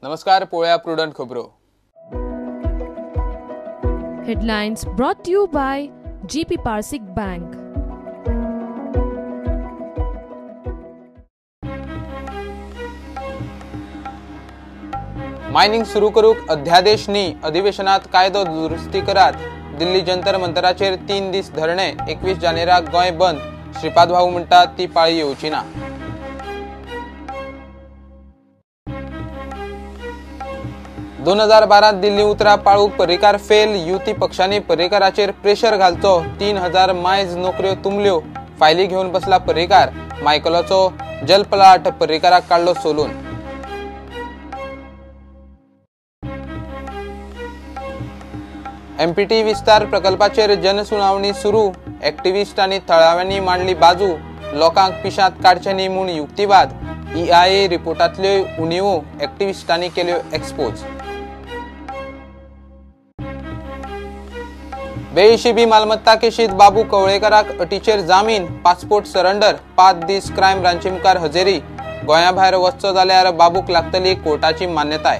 नमस्कार, पळोवया प्रुडंट खबरो. Headlines brought to you by GP Parsik Bank. Mining सुरू करूक अध्यादेश न्ही, अधिवेशनात कायदो दुरुस्ती करात. दिल्ली जंतर मंतराचेर 3 दीस धरणे, 21 जानेराक गोंय बंद. श्रीपाद भाऊ म्हणटा ती पाळी येवची ना. दोन 2012 दिल्ली उतरां पाळूंक पर्रीकार फेल. युती पक्षांनी पर्रीकाराचेर प्रेशर घालचो. 3000 मायज नोकऱ्यो तुंबल्यो. फायली घेवन बसला पर्रीकार. मायकलाचो जलपलाट पर्रीकाराक काडलो सोलून. एमपीटी विस्तार प्रकल्पाचेर जनसुनावणी सुरू. एक्टिविस्ट आनी थळाव्यांनी मांडली बाजू. लोकांक पिशांत काडचे न्ही म्हूण युक्तिवाद. ईआयए रिपोर्टांतल्यो उणीवो एक्टिविस्टांनी केल्यो एक्सपोज. बेहिशेबी मालमत्ता केशीत बाबू कवळेकराक अटीचेर जामीन. Passport surrender. 5 दीस क्रायम ब्रांची मुखार हजेरी. गोंया भायर वचचो जाल्यार बाबूक लागतली कोर्टाची मान्यताय.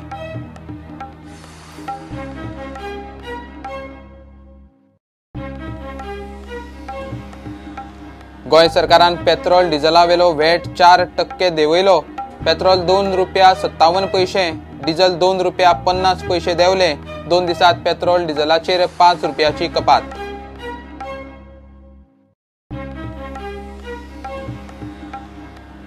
गोंय सरकारान पेट्रोल डिझलावेलो व्हॅट 4% देंवयलो. पेट्रोल 2 रुपया 57 पयशे, डिझल 2 रुपया 50 पयशे देंवले. 2 दिसात पेट्रोल डिझलाचेर 5 रुपयाची कपात.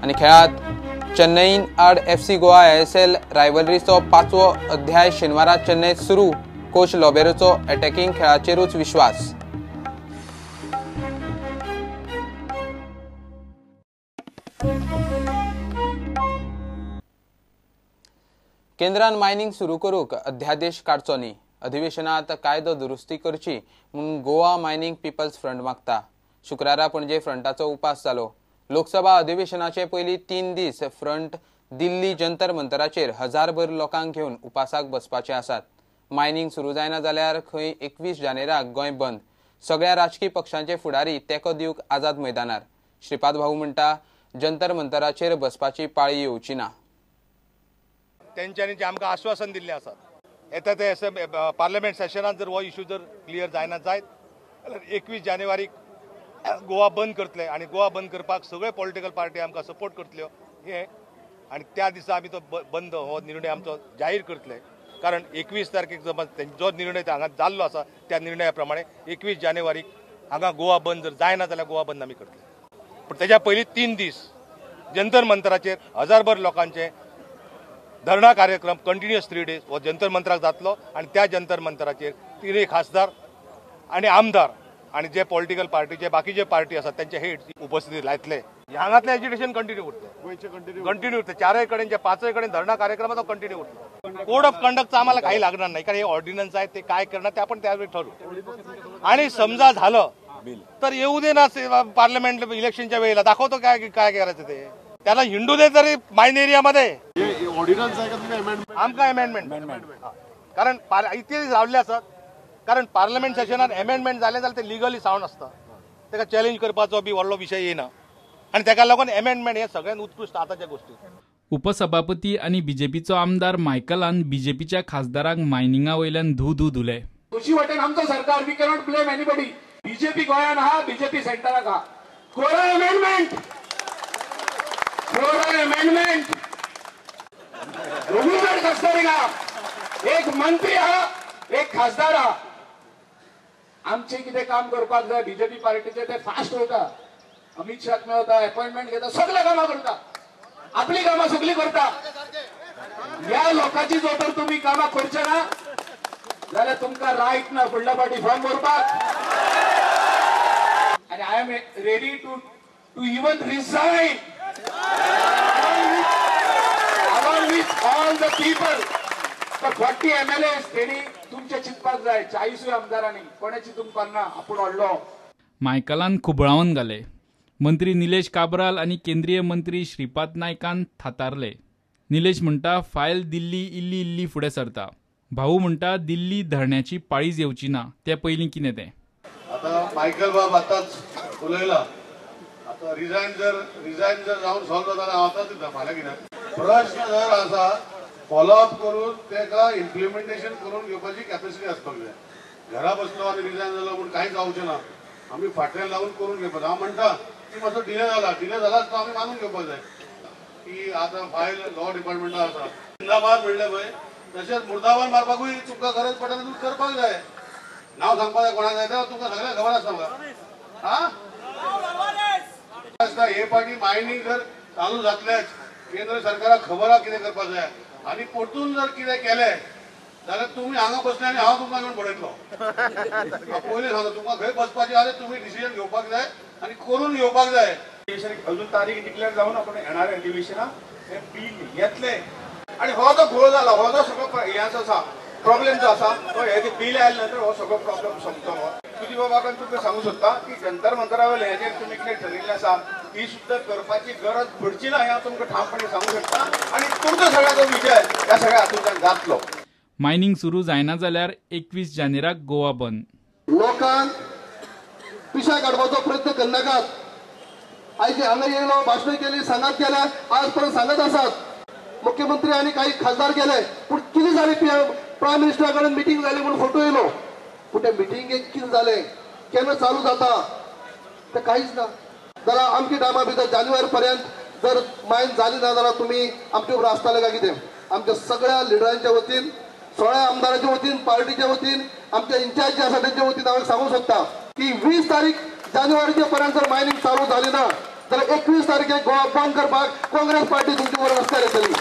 आनी खेळात चेन्नईन आड FC Goa ISL रायवलरीचो 5वो अध्याय शेनवारा चेन्नईत सुरू. कोच लोबेरोचो अटॅकिंग खेळाचेरूच विश्वास. केंद्रान मायनिंग सुरू करूक अध्यादेश काडचो न्ही, अधिवेशनात कायदो दुरुस्ती करची म्हूण गोवा मायनिंग पिपल्स फ्रंट मागता. शुक्रारा पणजे फ्रंटाचो उपास जालो. लोकसभा अधिवेशनाचे पयलीं 3 दीस फ्रंट दिल्ली जंतर मंतराचेर हजारभर लोकांक घेवन उपासाक बसपाचे आसात. मायनिंग सुरू जायना जाल्यार खंय 21 जानेराक गोंय बंद. सगळ्या राजकी पक्षांचे फुडारी तेंको दिवंक आझाद मैदानार. श्रीपाद भाऊ म्हणटा जंतर मंतराचेर बसपाची पाळी येवची ना. तेंच्यांनी जे आमकां आश्वासन दिल्लें आसा, येता ते पार्लमेंट सेशनान जर हो इशू जर क्लियर जायना जायत जाल्यार 21 जानेवारीक गोवा बंद करतले आनी गोवा बंद करपाक सगळे पॉलिटिकल पार्टी आमकां सपोर्ट करतल्यो हें, आनी त्या दिसा आमी तो बंद हो निर्णय आमचो जाहीर करतले. कारण 21 तारखेक जो निर्णय हांगा जाल्लो आसा त्या निर्णया प्रमाणे 21 जानेवारीक हांगा गोवा बंद जर जायना जाल्यार गोवा बंद आमी करतले. पूण तेज्या पयलीं 3 दीस जंतर मंतराचेर हजारभर लोकांचे धरणा कार्यक्रम कंटिन्युअस 3 डेज हो जंतर मंतराक जातलो आनी त्या जंतर मंतराचेर 3 खासदार आनी आमदार आनी जे पॉलिटिकल पार्टीचे बाकीचे पार्टी आसात त्यांचे हेड उपस्थिती लायतले. हांगातलें एजिटेशन कंटिन्यू उरतलें, कंटिन्यू उरतलें. 4 कडेन जे 5 कडेन धरणा कार्यक्रम तो कंटिन्यू उरतलो. कोड ऑफ कंडक्टचा आम्हाला काही लागणार नाही, कारण हे ऑर्डिनन्स आहे, ते काय करणार ते आपण त्यावेळी ठरवू. आणि समजा झालं तर येऊ दे ना पार्लमेंट इलेक्शनच्या वेळेला, दाखवतो काय काय करायचं ते. त्याला हिंडू दे तरी माइन एरियामध्ये. आमकां अमेंडमेंट, कारण इतले रावल्ले आसात, कारण पार्लमेंट सेशनात अमेंडमेंट जालें जाल्यार ते लिगली सावंड आसता, ताका चॅलेंज करपाचो बी व्हडलो विशय येना आनी ताका लागून अमेंडमेंट हे सगळ्यांत उत्कृश्ट आतांच्या गोश्टी. उपसभापती आनी बीजेपीचो आमदार मायकलान बीजेपीच्या खासदारांक मायनिंगा वयल्यान धू धू धुले. दुसरी वटेन आमचो सरकार, we cannot blame anybody. BJP गोंयान आहा, बीजेपी सेंटराक आहा. कोरा अमेंडमेंट, कोरा अमेंडमेंट. दोनूय खासदार एक मंत्री आहा, एक खासदार आहा. आमचे कितें काम करपाक जाय बीजेपी पार्टीचे ते फास्ट वता, अमित शाक मेळता, अपॉइंटमेंट घेता, सगळीं कामां करता, आपली कामां सगळीं करता. ह्या लोकांची जो तर तुमी कामां करचे ना जाल्यार तुमकां रायट ना फुडल्या फावटी फॉर्म भरपाक. आनी I am ready to even resign along with all the people. The 40 MLAs तेणी तुमचे चिंतपाक जाय. 40 आमदारांनी कोणें चिंतूंक पारना आपूण व्हडलो. मायकलान खुबळावन घाले. मंत्री निलेश काब्राल आनी केंद्रीय मंत्री श्रीपाद नायकान थातारले. निलेश म्हणटा फायल दिल्ली इल्ली इल्ली फुडें सरता. भाऊ म्हणटा दिल्ली धरण्याची पाळीच येवची ना, ते पयलीं कितें तें. आतां मायकल बाब आतांच उलयला, आतां रिजायन जर जावन सॉल्व जाता जाल्यार हांव आतांच दिता, फाल्यां कित्याक. प्रश्न जर आसा फॉलोअप करून ताका इम्प्लिमेंटेशन करून घेवपाची कॅपॅसिटी आसपाक जाय. घरा बसलो आनी रिजायन जालो म्हूण कांय जावचें ना. आमी फाटल्यान लागून करून घेवपाक जाय. हांव म्हणटा की मातसो डिले जाला, डिले जालाच तो आमी मानून घेवपाक जाय की आतां फायल लॉ डिपार्टमेंटान आसा. जिंदाबाद म्हणलें पळय तशेंच मुर्दाबाद मारपाकूय तुमकां गरज पडटा तुमी करपाक जाय. नांव सांगपाक जाय कोणाक जाय तें तुमकां सगळ्यांक खबर आसता म्हाका. हा आसता हे पाटी मायनींग जर चालू जातलेच केंद्र सरकाराक खबर आहा कितें करपाक जाय. आनी परतून जर कितें केलें जाल्यार तुमी हांगा बसले आनी हांव तुमकां घेवन बडयतलो. पयलीं सांगता तुमकां खंय बसपाचें जाल्यार तुमी डिसिजन घेवपाक जाय आनी करून घेवपाक जाय. अजून तारीख डिक्लेअर जावन आपण येणाऱ्या अधिवेशनात हे बिल येतले. आनी हो जो घोळ जाला, हो जो सगळो हे आसा प्रॉब्लेम जो आसा तो हे बिल आयले नंतर हो सगळो प्रॉब्लेम सोंपतलो. तुजी बाबा तुमकां सांगू सोदता की जंतर मंतरा वयलें हेजेर तुमी कितें ठरयिल्लें आसा ती सुद्दां करपाची गरज पडची ना हें हांव तुमकां ठामपणी सांगू शकता. आनी तुमचो सगळ्याचो विजय ह्या सगळ्या हातूंतल्यान जातलो. मायनिंग सुरू जायना जाल्यार 21 जानेराक गोवा बंद. लोकांक पिशा काडपाचो प्रयत्न करनाकात. आयज हांगा येयलो, भाशणां केली, सांगत गेले, आज पर्यंत सांगत आसात. मुख्यमंत्री आनी काही खासदार गेले, पूण कितें जालें? प्रायम मिनिस्टरा कडेन मिटींग जाली म्हणून फोटो येयलो, पूण ते मिटिंगेक कितें जालें, केन्ना चालू जाता तें कांयच ना. जाल्यार आमच्या टायमा भितर जानेवारी पर्यंत जर मायन जाली ना जाल्यार तुमी आमचे बरोबर आसताले काय कितें? आमच्या सगळ्या लिडरांच्या वतीन, 16 आमदारांच्या वतीन, पार्टीच्या वतीन, आमच्या इन्चार्ज जे आसा तेंच्या वतीन हांव सांगूंक सोदता की 20 तारीख जानेवारीच्या पर्यंत जर मायनिंग चालू जाली ना जाल्यार 21 तारखेक गोवा बंद करपाक काँग्रेस पार्टी तुमचे बरोबर रस्त्यार येतली.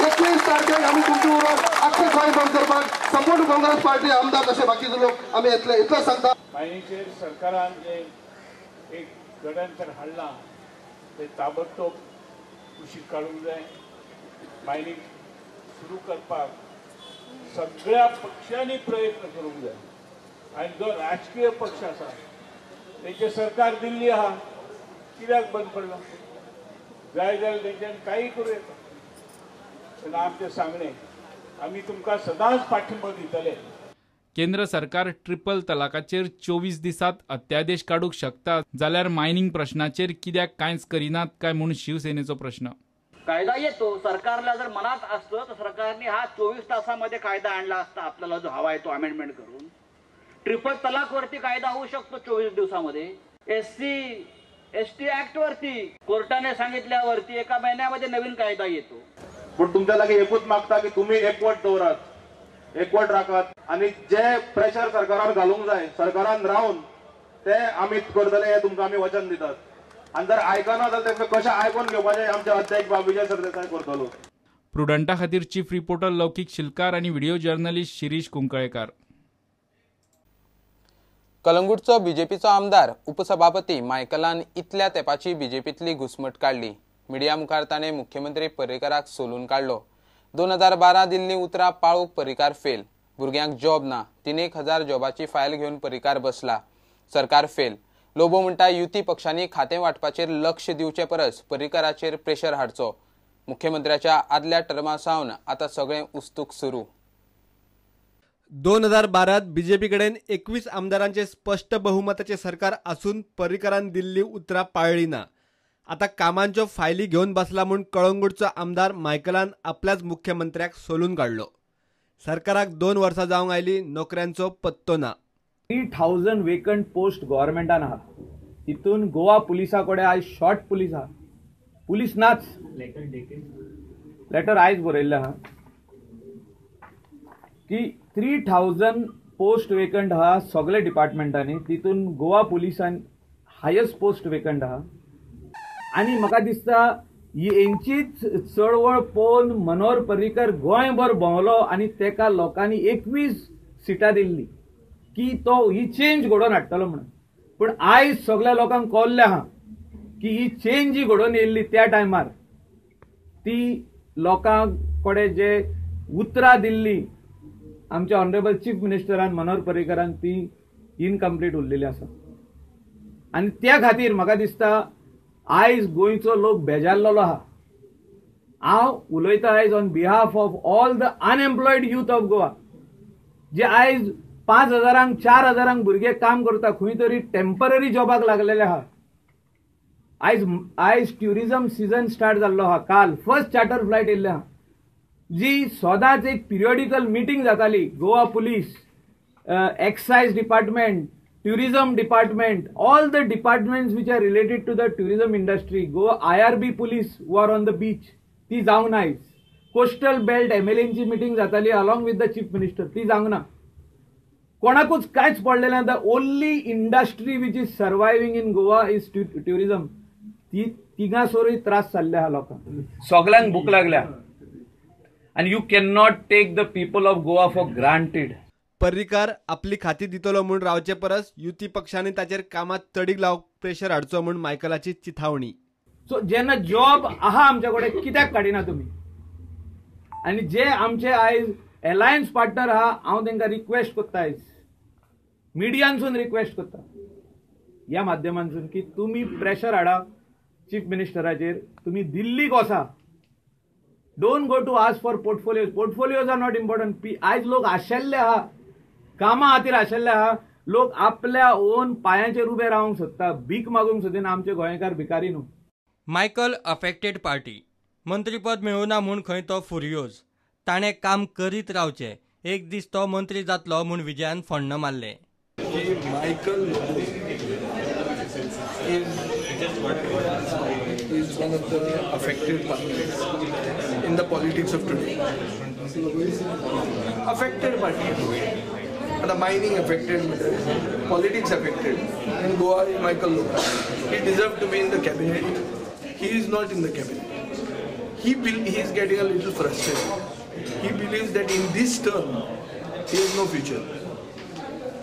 21 तारखेक आमी तुमचे बरोबर आख्खें गोंय बंद करपाक संपूर्ण काँग्रेस पार्टी आमदार तशे बाकीचे लोक आमी येतले, इतलेंच सांगता. मायनिंगचेर सरकारान जे एक गडंतर हाडलां ते ताबडतोब कुशीक काडूंक जाय. मायनिंग सुरू करपाक सगळ्या पक्षांनी प्रयत्न करूंक जाय. आनी जो राजकीय पक्ष आसा तेंचें सरकार दिल्ली आहा, कित्याक बंद पडलां? जाय जाल्यार तेंच्यान कांय करूं येता. तेन्ना आमचें सांगणें, आमी तुमकां सदांच पाठिंबो दितले. केंद्र सरकार ट्रिपल तलाकाचेर 24 दिसात अत्यादेश काडूंक शकता जाल्यार मायनिंग प्रश्नाचेर कित्याक कांयच करिनात काय म्हूण शिवसेनेचो प्रश्न. कायदा येतो, सरकारला जर मनात असतं तर सरकारने हा 24 तासामध्ये कायदा आणला असता, आपल्याला जो हवा आहे तो अमेंडमेंट करून. ट्रिपल तलाकवरती कायदा होऊ शकतो 24 दिवसामध्ये. SC ST ऍक्टवरती कोर्टाने सांगितल्यावरती एका महिन्यामध्ये नवीन कायदा येतो. पूण तुमच्या लागीं एकूच मागता की तुमी एकवट दवरात, एकवट राखात आनी जे प्रेशर सरकारान घालूंक जाय सरकारान रावन ते आमी करतले हें तुमकां आमी वचन दितात. आनी जर आयकना जाल्यार तांकां कशें आयकून घेवपाचें आमचे अध्यक्ष बाब विजय सरदेसाय करतलो. प्रुडंटा खातीर चीफ रिपोर्टर लौकीक शिलकार आनी व्हिडिओ जर्नलिस्ट शिरीष कुंकळेकार. कलंगूटचो बीजेपीचो आमदार उपसभापती मायकलान इतल्या तेपाची बीजेपीतली घुसमट काडली. मिडिया मुखार ताणें मुख्यमंत्री पर्रीकाराक सोलून काडलो. 2012 दिल्ली उतरां पाळूंक पर्रीकार फेल. भुरग्यांक जॉब ना, 3,000 जॉबाची फायल घेवन पर्रीकार बसला. सरकार फेल. लोबो म्हणटा युती पक्षांनी खातें वांटपाचेर लक्ष दिवचे परस पर्रीकाराचेर प्रेशर हाडचो. मुख्यमंत्र्याच्या आदल्या टर्मा सावन आतां सगळें उस्तूक सुरू. 2012 बीजेपी कडेन 21 आमदारांचे स्पष्ट बहुमताचे सरकार आसून पर्रीकारान दिल्ली उतरां पाळ्ळी ना. आतां कामांच्यो फायली घेवन बसला म्हूण कळंगूटचो आमदार मायकलान आपल्याच मुख्यमंत्र्याक सोलून काडलो. सरकाराक 2 वर्सां जावंक आयली, नोकऱ्यांचो पत्तो ना. 3000 वेकंट पोस्ट गव्हर्मेंटान आहा, तितून गोवा पुलिसा कडेन आयज शॉर्ट पुलीस आहा, पुलीस नाच. लेटर आयज बरयल्लें आहा की 3000 पोस्ट वेकंट आहा सगळे डिपार्टमेंटांनी, तितून गोवा पुलिसान हायस्ट पोस्ट वेकंट आहा. आनी म्हाका दिसता हेंचीच चळवळ पळोवन मनोहर पर्रीकर गोंयभर भोंवलो आनी तेका लोकांनी 21 सिटां दिल्ली की तो ही चेंज घडोवन हाडटलो म्हणून. पूण आयज सगळ्या लोकांक कळ्ळें आहा की ही चेंज जी घडोवन येयल्ली त्या टायमार ती लोकां कडेन जे उतरां दिल्ली आमच्या ऑनरेबल चीफ मिनिस्टरान मनोहर पर्रीकरान ती इनकम्प्लीट उरलेली आसा. आनी त्या खातीर म्हाका दिसता आयज गोंयचो लोक बेजारलेलो आहा. हांव उलयता आयज on behalf of all the unemployed youth of Goa, जे आयज 5,000 4,000 भुरगे काम करता, खंय तरी टेम्पररी जॉबाक लागलेले आहा. आयज आयज ट्युरिजम सिजन स्टार्ट जाल्लो आहा, काल फर्स्ट चार्टर फ्लायट येयल्ले आहा. जी सदांच एक पिरियडिकल मिटींग जाताली, Goa police, excise department, tourism department, all the departments which are related to the tourism industry, Goa IRB police who are on the beach, ती जावंक ना आयज. कोस्टल बेल्ट एमएलएंची मिटींग जाताली along with the chief minister, ती जावंक ना. कोणाकूच कांयच पडलेलें ना. The only industry which is surviving in Goa is tourism. ती तिगासरूय त्रास जाल्ले आहा लोकांक, सगल्यांक भूक लागल्या आनी you can not take the people of Goa for granted. Parrikar आपली खाती दितलो म्हूण रावचे परस युती पक्षांनी ताचेर कामात तडीक लावंक प्रेशर हाडचो म्हूण मायकलाची चिथावणी. सो जेन्ना जॉब आहा आमच्या कडेन कित्याक काडिना तुमी? आनी जे आमचे आयज एलायन्स पार्टनर आहा, हांव तांकां रिक्वेस्ट करता आयज मिडियानसून रिक्वेस्ट करता ह्या माध्यमांतसून की तुमी प्रेशर हाडा चीफ मिनिस्टराचेर, तुमी दिल्लीक वचा. Don't go to ask for portfolios. Portfolios are not important. आयज लोक आशेल्ले आहा, कामा खातीर आशिल्ले आहा, लोक आपल्या ओन पायांचेर उबे रावंक सोदता, भीक मागूंक सोदिना. आमचे गोंयकार भिकारी न्हू. मायकल अफेक्टेड पार्टी, मंत्रीपद मेळुना म्हूण खंय तो फुर्योज. ताणें काम करीत रावचें, एक दीस तो मंत्री जातलो म्हूण विजयान फण्ण मारलें. Michael is one of the affected parties in the politics of today. Affected party. The mining affected, politics affected. In Goa, Michael Lobo, he deserved to be in the cabinet. He is not in the cabinet. He is getting a little frustrated. He believes that in this term, he has no future.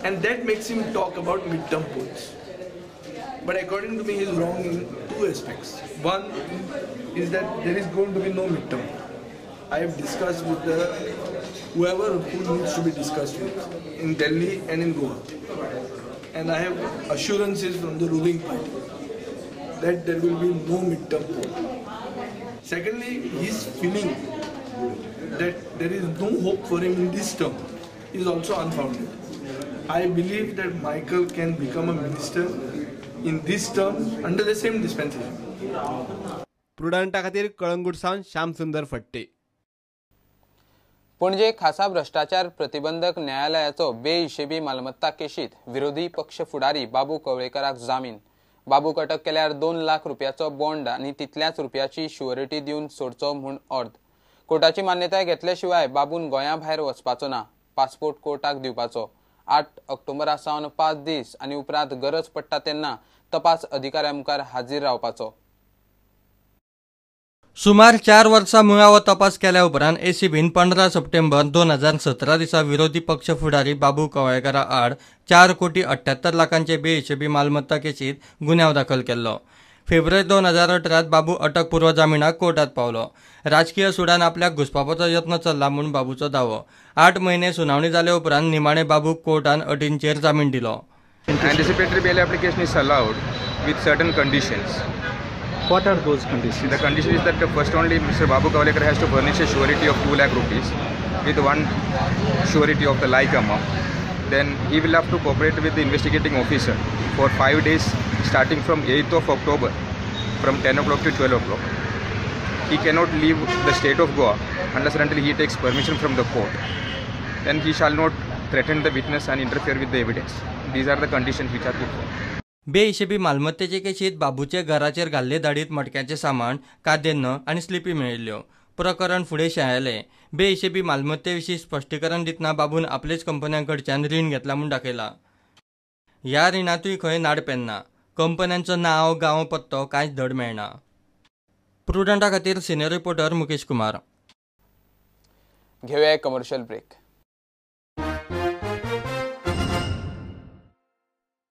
And that makes him talk about midterm polls. But according to me, he is wrong in two aspects. One is that there is going to be no midterm. I have discussed with the whoever who needs to be discussed with in Delhi and in Goa. And I have assurances from the ruling party that there will be no midterm poll. Secondly, his feeling that there is no hope for him in this term is also unfounded. I believe that Michael can become a minister in this term under the same dispensation. प्रुडंटा खातीर कळंगूट सावन श्याम सुंदर फट्टे. पणजे खासा भ्रष्टाचार प्रतिबंधक न्यायालयाचो बेहिशेबी मालमत्ता केशीत विरोधी पक्ष फुडारी बाबू कवळेकराक जामीन. बाबूक अटक केल्यार 2 लाख रुपयाचो बॉन्ड आनी तितल्याच रुपयाची शुअरिटी दिवन सोडचो म्हूण ऑर्द. कोर्टाची मान्यताय घेतले शिवाय बाबून गोंया भायर वचपाचो ना, पासपोर्ट कोर्टाक दिवपाचो. 8 ऑक्टोबरा सावन 5 दीस आनी उपरांत गरज पडटा तेन्ना तपास अधिकाऱ्या मुखार हाजीर रावपाचो. सुमार 4 वर्सां मुळावो तपास केल्या उपरांत एसीबीन 15 सप्टेंबर 2017 दिसा विरोधी पक्ष फुडारी बाबू कवळेकरा आड 4 कोटी 78 लाखांचे बेहिशेबी मालमत्ता केशीत गुन्यांव दाखल केल्लो. फेब्रुवारी 2018 बाबू अटकपूर्व जामिनाक कोर्टात पावलो. राजकीय सुडान आपल्याक घुसपावपाचो यत्न चल्ला म्हूण बाबूचो दावो. 8 म्हयने सुनावणी जाले उपरांत निमाणे बाबूक कोर्टान अटींचेर जामीन दिलो. Anticipatory bail application is allowed with certain conditions. What are those conditions? The condition is that first only Mr. Babu Kavlekar has to furnish a surety of 2 lakh rupees with one surety of the like amount. Then he will have to cooperate with the investigating officer for 5 days starting from 8th of October from 10 o'clock to 12 o'clock. He cannot leave the state of Goa unless and until he takes permission from the court. Then he shall not threaten the witness and interfere with the evidence. These are the conditions which are put forth. बेहिशेबी मालमत्तेचे केशीत बाबूचे घराचेर घाल्ले धाडीत मटक्याचें सामान, कादेन्न आनी sleepy मेळिल्ल्यो. प्रकरण फुडें शेळेलें. बेहिशेबी मालमत्ते विशीं स्पश्टीकरण दितना बाबून आपलेच कंपन्यां कडच्यान रीण घेतला म्हूण दाखयलां. ह्या रिणांतूय खंय नाडपेन्ना. कंपन्यांचो नांव, गांव, पत्तो कांयच धड मेळना. प्रुडंटा खातीर सिनियर रिपोर्टर मुकेश कुमार. घेवया कमर्शियल ब्रेक.